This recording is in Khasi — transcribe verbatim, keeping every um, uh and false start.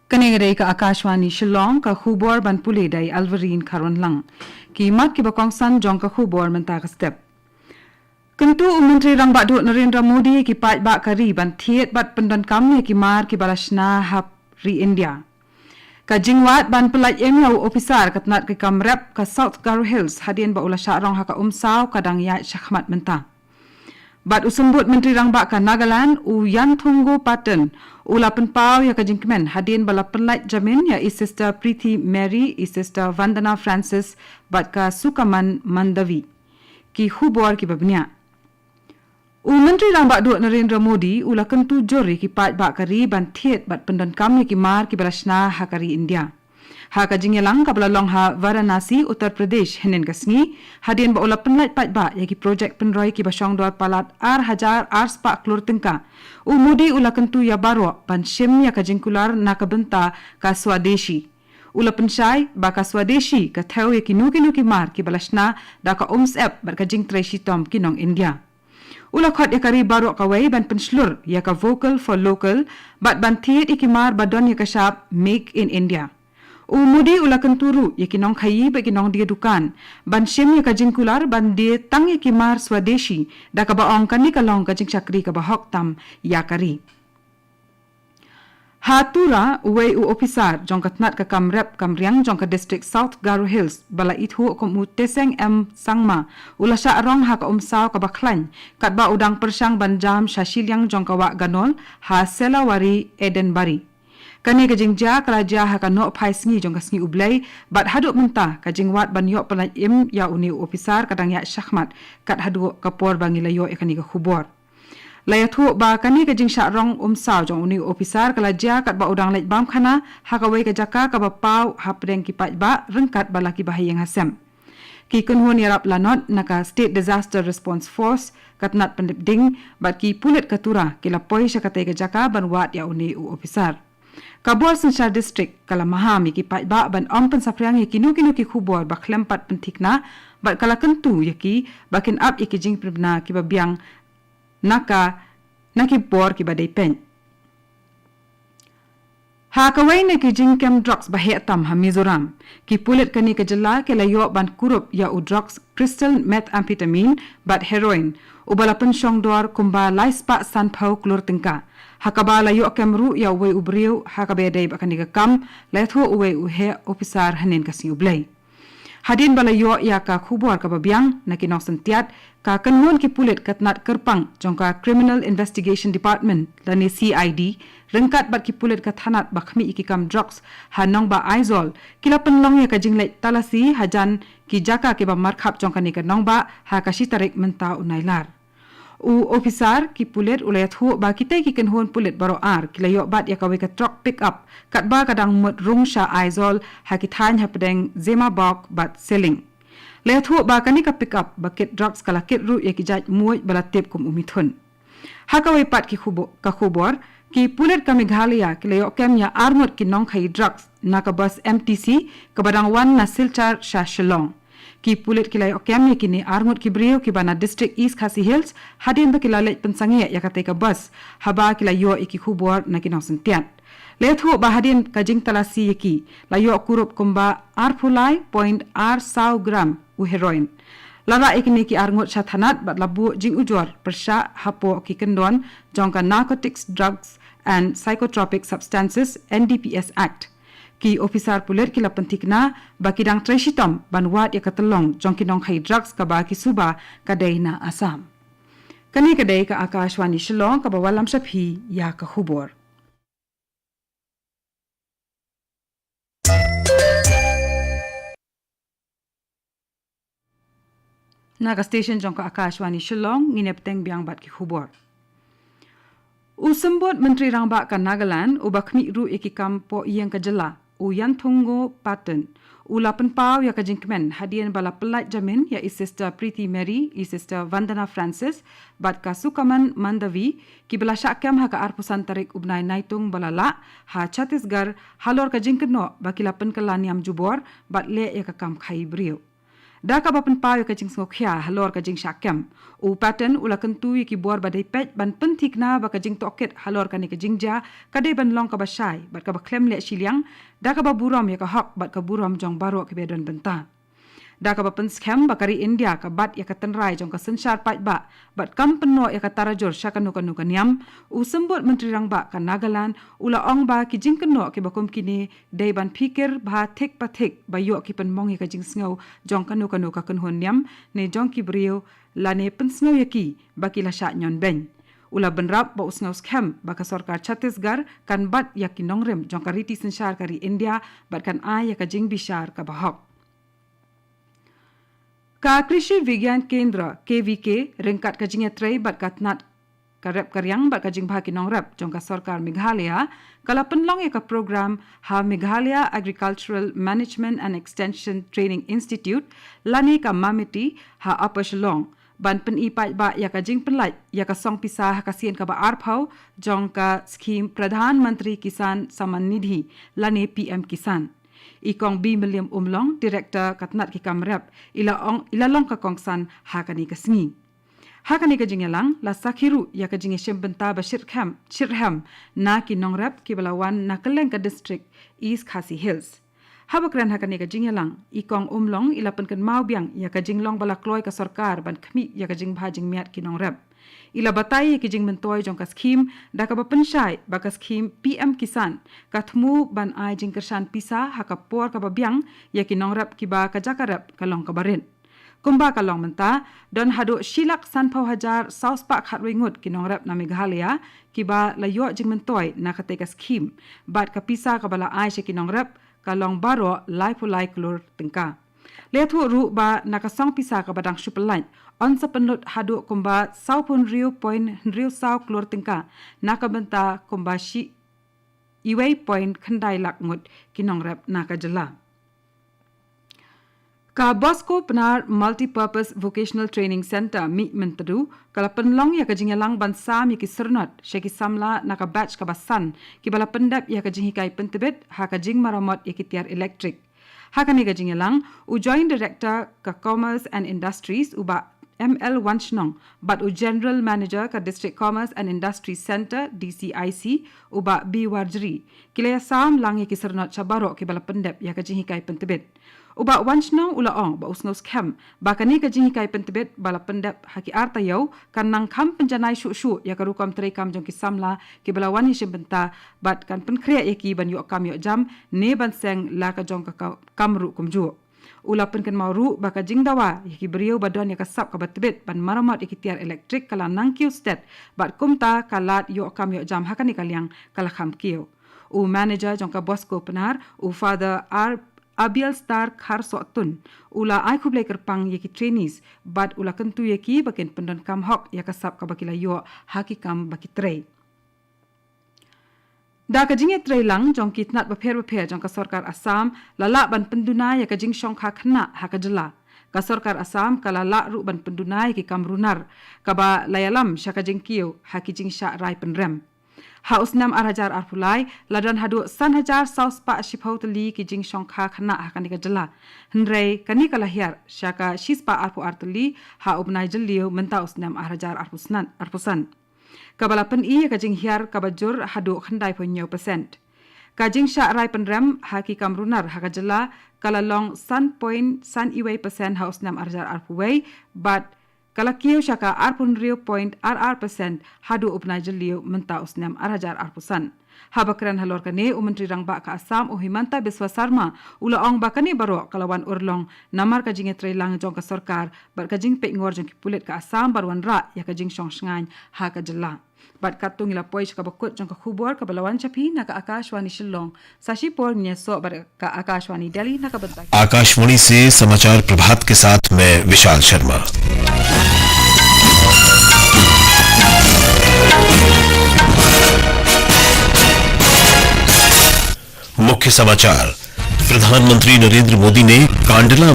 Kane ka dei ka Akashvani Shillong, ka khubor ban pule da i Alvarine Kharwanlang. Ki mat kiba kongsan jong ka khubor mynta ka step. Kyntu u Myntri Rangbah Duh Narendra Modi ki paidbah ka ri ban thied bad pyndonkam ïa ki mar kiba la shna ha ri India. Ka jingwad ban pyllait im ïa u ophisar ka tnat ka kam rep ka South Garo Hills hadien ba u la shah rong ha ka umsaw ka dang ïaid shakhmat mynta. Bad u Symbud Myntri Rangbah ka Nagaland, u Yanthungo Patton, u la pynpaw ïa ka jingkmen hadien ba la pynlait jamin ïa i Sister Preeti Mary, i Sister Vandana Francis, bad ka Sukaman Mandavi. Ki khubor kiba bniah. U Myntri Rangbah Duh Narendra Modi u la kyntu jur ïa ki paidbah ka ri ban thied bad pyndonkam ïa ki mar kiba la shna ha ka ri India. Ha ka jingïalang kaba la long ha Varanasi, Uttar Pradesh, hynnin ka sngi, hadien ba u la pynlait paidbah ïa ki projek pynroi kiba shongdor palat ar hajar ar spah klur tyngka, u Modi u la kyntu ïa baroh ban shim ïa ka jingkular na ka bynta ka Swadeshi. U la pynshai ba ka Swadeshi ka thew ïa kino kino ki mar kiba la shna da ka umsyep bad ka jingtrei shitom ki nong India. U la khot ïa ka ri baroh kawei ban pynshlur ïa ka Vocal for Local bad ban thied ïa ki mar ba don ïa ka shap Make in India. U Modi u la kyntu ruh ïa ki nongkhaïi bad ki nongdie dukan ban shim ïa ka jingkular ban die tang ïa ki mar Swadeshi, da kaba ong kane ka long ka jingshakri kaba hok tam ïa ka ri. Ha Tura, uwei u ophisar jong ka tnat ka kam rep kam riang jong ka distrik South Garo Hills ba la ithuh kum u Teseng M Sangma, u la shah rong ha ka umsaw kaba khlaiñ katba u dang pyrshang ban jam sha shiliang jong ka wah Ganol ha Selawari, Edenbari. Kane ka jingjia ka la jia ha ka nohphai sngi jong ka Sngi U Blei, bad haduh mynta ka jingwad ban ïoh pynlait im ïa une u ophisar ka dang ïaid shakhmat kat haduh ka por ba ngi la ïoh ïa kane ka khubor. La ïathuh ba kane ka jingshah rong umsaw jong une u ophisar ka la jia katba u dang leit bam khana ha kawei ka jaka kaba paw hapdeng ki paidbah ryngkat bad la ki bahaïing hasem. Ki kynhun ïarap lanot na ka State Disaster Response Force, ka tnat pynlip ding, bad ki pulit ka Tura ki la poi sha katei ka jaka ban wad ïa une u ophisar. Ka bor synshar distrik ka la maham ïa ki paidbah ban ym pynsaphriang ïa kino kino ki khubor ba khlem pat pynthikna, bad ka la kyntu ïa ki ba kin ap ïa ki jingpynbna kiba biang na ka, na ki bor kiba dei peit. Ha kawei na ki jingkem drugs ba heh tam ha Mizoram, ki pulit kane ka jylla ki la ïoh ban kurup ïa u drugs crystal methamphetamine bad heroin, uba la pynshongdor kumba lai spah sanphew klur tyngka. Ha kaba la ïoh kem ruh ïa uwei u briew ha kaba ïadei bad kane ka kam, la ïathuh uwei u heh ophisar hynnin ka Sngi U Blei. Hadien ba la ïoh ïa ka khubor kaba biang na ki nongsyntiat, ka kynhun ki pulit ka tnat kyrpang jong ka Criminal Investigation Department lane C I D, ryngkat bad ki pulit ka thanat ba khmih ïa ki kam drugs ha nongbah Aizawl, ki la pynlong ïa ka jingleit talasi hajan ki jaka kiba markhap jong kane ka nongbah ha ka shi tarik mynta u Nailar. U ophisar ki pulit u la ïathuh ba kitei ki kynhun pulit baroh ar ki la ïoh bat ïa kawei ka trok pick up katba ka dang mut rung sha Aizawl ha ki thaiñ hapdeng Zemabawk bad Seling. La ïathuh ba kane ka pick up ba kit drugs ka la kit ruh ïa ki jait muid ba la tip kum u mithun. Ha kawei pat ki khubo-, ka khubor, ki pulit ka Meghalaya ki la ïoh kem ïa arngut ki nongkhaïi drugs na ka bus M T C kaba dang wan na Silchar sha Shillong. Ki pulit ki la ïoh kem ïa kine arngut ki briew kiba na distrik East Khasi Hills hadien ba ki la leit pynsangeh ïa katei ka bus, haba ki la ïoh ïa ki khubor na ki nongsyntiat. La ïathuh ba hadien ka jingtalasi ïa ki, la ïoh kurup kumba arphew lai point ar saw gram u heroin. La rah ïa kine ki arngut sha thanat bad la buh jingujor pyrshah hapoh ki kyndon jong ka Narcotics Drugs and Psychotropic Substances, N D P S Act. Ki ophisar pulit ki la pynthikna ba ki dang trei shitom ban wad ïa ka tyllong jong ki nongkhaïi drugs kaba ki suba ka dei na Assam. Kane ka dei ka Akashvani Shillong kaba wallam sha phi ïa ka khubor. Na ka station jong ka Akashvani Shillong, ngin ïa bteng biang bad ki khubor. U Symbud Myntri Rangbah ka Nagaland, uba khmih ruh ïa ki kam poh ïing ka jylla, u Yanthungo Patton, u la pynpaw ïa ka jingkmen hadien ba la pynlait jamin ïa i Sister Preeti Mary, i Sister Vandana Francis, bad ka Sukaman Mandavi, kiba la shah kem ha ka arphew san tarik u bnai Naitung ba la lah ha Chhattisgarh, halor ka jingkynnoh ba ki la pynkylla niam jubor bad leh ïa ka kam khaïi briew. Da kaba pynpaw ïa ka jingsngewkhia halor ka jingshah kem, u Patton u la kyntu ïa ki bor ba dei peit ban pynthikna ba ka jingtohkit halor kane ka jingjia ka dei ban long kaba shai bad kaba khlem leh shiliang, da kaba burom ïa ka hok bad ka burom jong baroh kiba don bynta. Da kaba pynskhem ba ka ri India ka bat ïa ka tynrai jong ka synshar paidbah bad kam pynnoh ïa ka tarajur sha kano kano ka niam, u Symbud Myntri Rangbah ka Nagaland u la ong ba ki jingkynnoh kiba kum kine dei ban phikir bha thik pa thik ba ïoh ki pynmong ïa ka jingsngew jong kano kano ka kynhun niam ne jong ki briew lane pynsngew ïa ki ba ki la shah ñion beiñ. U la bynrap ba u sngew skhem ba ka sorkar Chhattisgarh kan bat ïa ki nongrim jong ka riti synshar ka ri India bad kan ai ïa ka jingbishar kaba hok. Ka Krishi Vigyan Kendra, K V K, ryngkat ka jingïatrei bad ka tnat ka rep ka riang bad ka jingbha ki nongrep jong ka sorkar Meghalaya, ka la pynlong ïa ka program ha Meghalaya Agricultural Management and Extension Training Institute, lane ka MAMITI, ha Upper Shillong, ban pyni paidbah ïa ka jingpynlait ïa ka song pisa ha ka sien kaba arphew jong ka skhim Pradhan Mantri Kisan Samman Nidhi, lane P M Kisan. I Kong Bimylliam Umlong, Director ka tnat ki kam rep, i la ong, i la long ka kongsan ha kane ka sngi. Ha kane ka jingïalang, la sakhi ruh ïa ka jingïashim bynta ba shitrhem, shitrhem na ki nongrep kiba la wan na kylleng ka district East Khasi Hills. Haba kren ha kane ka jingïalang, i Kong Umlong i la pynkynmaw biang ïa ka jinglong ba la kloi ka sorkar ban khmih ïa ka jingbha jingmiat ki nongrep. I la batai ïa ki jingmyntoi jong ka skhim da kaba pynshai ba ka skhim P M Kisan ka thmu ban ai jingkyrshan pisa ha ka por kaba biang ïa ki nongrep kiba ka jaka rep ka long kaba rit. Kumba ka long mynta, don haduh shi lak sanphew hajar saw spah khatwei ngut ki nongrep na Meghalaya kiba la ïoh jingmyntoi na katei ka skhim, bad ka pisa kaba la ai sha ki nongrep ka long baroh laiphew lai klur tyngka. La ïathuh ruh ba na ka song pisa kaba dang shu pyllait, yn sa pynlut haduh kumba sawphew hynriew point hynriew saw klur tyngka na ka bynta kumba shi iwei point khyndai lak ngut ki nongrep na ka jylla. Ka Bosco Pnar Multipurpose Vocational Training Centre, Mihmyntdu, ka la pynlong ïa ka jingïalang ban sam ïa ki syrnod sha ki samla na ka batch kaba san kiba la pyndep ïa ka jinghikai pyntbit ha ka jingmaramot ïa ki tiar elektrik. Ha kane ka jingïalang, u Joint Director ka Commerce and Industries, u Bah M L Wanshnong, bad u General Manager ka District Commerce and Industries Centre, D C I C, u Bah B Warjri, ki la ïasam lang ïa ki syrnod sha baroh kiba la pyndep ïa ka jinghikai pyntbit. U Bah Wanshnong u la ong ba u sngew skhem ba kane ka jinghikai pyntbit ba la pyndep ha ki ar taïew kan nang kham pynjanai shuh shuh ïa ka rukom treikam jong ki samla kiba la wan ïashim bynta bad kan pynkhreh ïa ki ban ïoh kam ïoh jam ne ban seng la ka jong ka ka-, kam ruh kumjuh. U la pynkynmaw ruh ba ka jingdawa ïa ki briew ba don ïa ka sap kaba tbit ban maramot ïa ki tiar elektrik ka la nang kiew stet, bad kumta ka lad ïoh kam ïoh jam ha kane ka liang ka la kham kiew. U manager jong ka Bosco Pnar, u Father R Abiel Star Kharsohtun, u la ai khublei kyrpang ïa ki trainees bad u la kyntu ïa ki ba kin pyndonkam hok ïa ka sap kaba ki la ïoh ha ki kam ba ki trei. Da ka jingïatreilang jong ki tnat bapher bapher jong ka sorkar Assam la lah ban pynduna ïa ka jingshongkha khynnah ha ka jylla. Ka sorkar Assam ka la lah ruh ban pynduna ïa ki kam runar kaba la ïalam sha ka jingkiew ha ki jingshah rai pynrem. Ha u snem ar hajar arphew lai, la don haduh san hajar saw spah shiphew tylli ki jingshongkha khynnah ha kane ka jylla. Hynrei kane ka la hiar sha ka shi spah arphew ar tylli ha u bnai Jylliew mynta u snem ar hajar arphew san, arphew san. Kaba la pyni ïa ka jinghiar kaba jur haduh khyndai point hynñiew percent. Ka jingshah rai pynrem ha ki kam runar ha ka jylla ka la long san point san wei percent ha u snem ar hajar arphew wei, bad ka la kiew sha ka arphew hynriew point ar ar percent haduh u bnai Jylliew mynta u snem ar hajar arphew san. Haba kren halor kane, u Myntri Rangbah ka Assam, u Himanta Biswa Sarma, u la ong ba kane baroh ka la wan urlong namar ka jingïatreilang jong ka sorkar bad ka jingpeitngor jong ki pulit ka Assam ban wanrah ïa ka jingshong shngaiñ ha ka jylla. Bad katto ngi la poi sha kaba kut jong ka khubor kaba la wan sha phi na ka Akashvani Shillong. Sa shipor ngin ïasoh bad ka Akashvani Delhi na ka bynta. आकाशवाणी से समाचार प्रभात के साथ मैं विशाल शर्मा। मुख्य समाचार। प्रधानमंत्री नरेंद्र मोदी ने कांडला